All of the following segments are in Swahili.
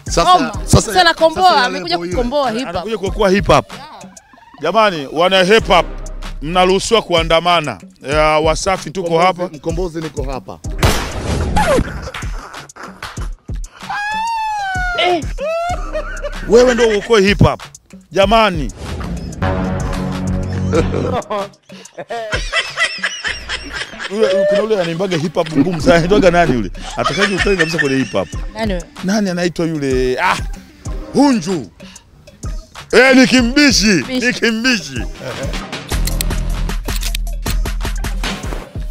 Sasa anakomboa, amekuja kukomboa hip hop. Anakuja kuokoa hip hop. Jamani, wana hip hop mnaruhusiwa kuandamana. Wasafi tuko hapa. Mkombozi niko hapa. Wewe ndio uokoe hip hop. Jamani. Kuna yule anaimbaga hip hop ngumu sana. Anaitwa nani yule? Atakaje utani kabisa kwenye hip hop. Nani? Nani anaitwa yule? Ah! Hunju. Ni kimbishi, ni kimbishi.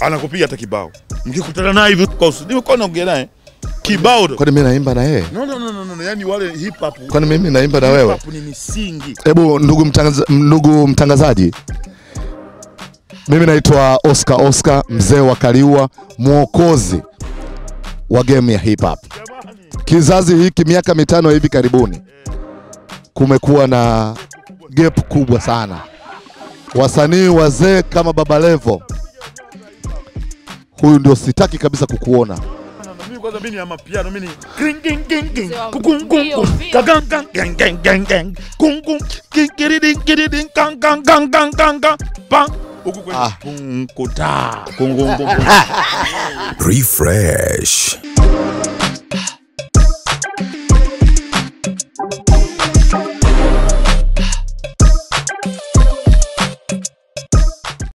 Anakupiga hata kibao. Mkikutana naye hivi kwa uso, nilikuwa naongea naye kibao. Kwani mimi naimba na yeye? No no no no no, yani wale hip hop. Kwani mimi naimba na wewe? Hip hop ni misingi. Hebu ndugu mtangazaji. Mimi naitwa Oscar Oscar, mzee wa Kaliua, mwokozi wa game ya hip hop. Kizazi hiki miaka 5 hivi karibuni kumekuwa na gap kubwa sana. Wasanii wazee kama Baba Levo, huyu ndio sitaki kabisa kukuona. Mimi kwanza mimi ni amapiano, mimi ni king king king king kung kung kang kang gang gang gang gang kung kung king kiri kiri kang kang kang kang kang kang bang huku kwenye kung kuta kung kung kung. Refresh.